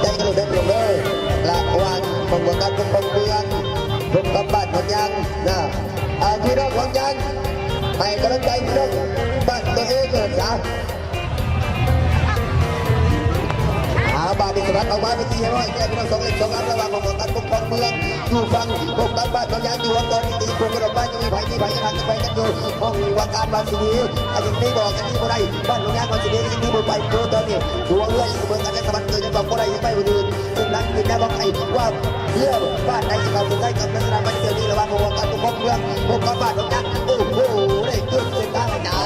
ໃຈກັນເດີພີ່ນ້ອງເດີ ລະຫວ່າງຂອງການປົກປ້ອງເມືອງ ລົງກັບບ້ານວັງຍາງນະ. ອ່າ ພີ່ນ້ອງວັງຍາງ ໃຫ້ກຳລັງໃຈພີ່ນ້ອງບ້ານຕົວເອງເດີຈ້າ. ອ່າ ບາດ ສະພັດອອກມາເປັນທີ່ຮຽບຮ້ອຍແລ້ວ ພີ່ນ້ອງ ສອງເອັກສອງອັບ ລະຫວ່າງຫ້ອງວ່າການປົກຄອງເມືອງຢູ່ຝັ່ງ ພວກກັບບ້ານໜອງຍາງ ທີ່ວ່າຕອນນີ້ຕີໂກນກັນອອກມາ ຍັງມີໃຜ ມີໃຜ ຍັງຫັກກັນໄປກັນຢູ່ ຫ້ອງວ່າການວ່າຊິມີ ອາດຈະຕີບໍ່ອອກ ກະຕີບໍ່ໄດ້ ບ້ານໜອງຍາງວ່າຊິມີ ກະຕີບໍ່ໄປ ໂຕຕອນນີ້ ຫົວເຮືອຍັງສະເໝີກັນ ຍັງສະບັດເກີດ ຍັງບອກບໍ່ໄດ້ ຍັງໄປບໍ່ຖືກ ເຊິ່ງນັ້ນຄືແນວບອກໄປວ່າ ເຮືອບ້ານໃດຊິເຂົ້າເສັ້ນໄຊກັບລັກສະນະມັນເທື່ອນີ້ ລະຫວ່າງຫ້ອງວ່າການປົກຄອງເມືອງ ພວກກັບບ້ານໜອງຍາງ ໂອ້ໂຫ ໄດ້ເກີດເສັ້ນທາງ ອ້າ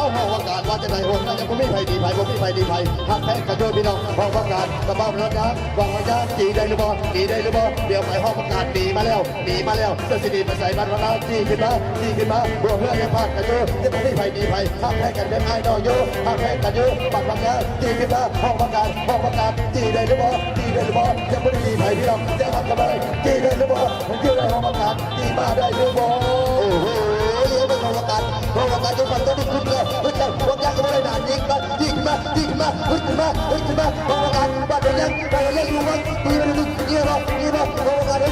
ວ ຫ້ອງວ່າການວ່າຈັ່ງໃດ ຫ້ອງນັ້ນຍັງບໍ່ມີໃຜດີໃຜ ບໍ່ມີໃຜດີໃຜ ຮັກແພງກັນຢູ່ພີ່ນ້ອງ ຫ້ອງວ່າການກະເວົ້າແລ້ວນະ ວ່າວ່າຍາມຕີໄດ້ຫຼືບໍ່ ຕີໄດ້ຫຼືບໍ່ ດຽວໄປຫ້ອງວ່າການ ຕີມາແລ້ວ ຕີມາແລ້ວ ເຈົ້າຊິຕີໄປໃສ ບ້ານວ່າງາມ ຕີຂຶ້ນມາ ຕີຂຶ້ນມາ ພວກເຮືອຍັງພາກກັນຢູ່ ຍັງບໍ່ມີໃຜດີໃຜ ຮັກແພງກັນແບບອ້າຍນ້ອງຢູ່ ຮັກແພງກັນຢູ່ ບ້ານວ່າງາມ ຕີຂຶ້ນມາ ຫ້ອງວ່າການ ຫ້ອງວ່າການ ຕີໄດ້ຫຼືບໍ່ ຕີໄດ້ຫຼືບໍ່ ຍັງບໍ່ໄດ້ດີໃຜພີ່ນ້ອງ ຍັງຮັກກັນບໍ່ໄດ້ ຕີໄດ້ຫຼືບໍ່ ຢູ່ໃນຫ້ອງວ່າການ ຕີມາໄດ້ຫຼືບໍ່ ໂອ້ໂຫ ເອີ ເບິ່ງຫ້ອງວ່າການ ຫ້ອງວ່າການຢູ່ຝັ່ງຕົວນີ້ຂຶ້ນເລີຍ ຂຶ້ນເລີຍ ພວກຍັງກໍບໍ່ໄດ້ນານ ຍິງມາ ຍິງມາ ຍິງມາ ຫຶດຂຶ້ນມາ ຫຶດຂຶ້ນມາ ຫ້ອງວ່າການ ບາດບໍ່ຍັງ ບາດບໍ່ຍັງຢູ່ເບິ່ງ ຕີໄປດູ ຍິງບໍ່ ຍິງບໍ່ ຫ້ອງວ່າການ